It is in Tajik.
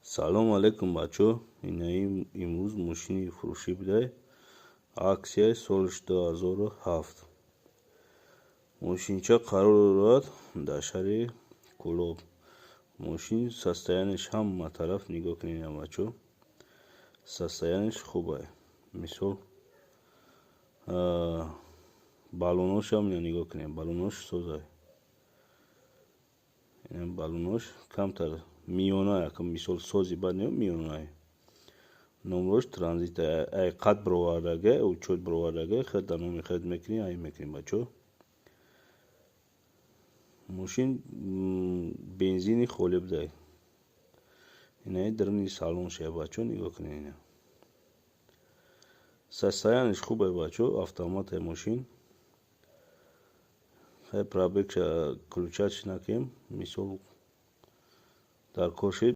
Салому алейкум, бачо. Инаи имрӯз мошини фурӯшӣ будай, Аксияи солиш 2007. Мошинча қарор дорад дар шаҳри Кӯлоб. Мошин состояние ш ҳама тараф нигоҳ кунед, бачо, состояние ш хубае. Мисол, баллоношам нигоҳ кунед, баллонош созай, баллонош камтар миёна, мисол, сози бад не, миёнае. Номрош транзит, ай қад бировардага, учёт бировардага, хел дар номи хед мекунӣ, ай мекунӣ, бачо. Мошин бензини холӣ будай. Инаи даруни салоншая, бачо, нигоҳ кунед, ина состояние ш хубе, бачо, автоматае мошин. Хай, пробег ша включать накунем, мисол, дар кор шид.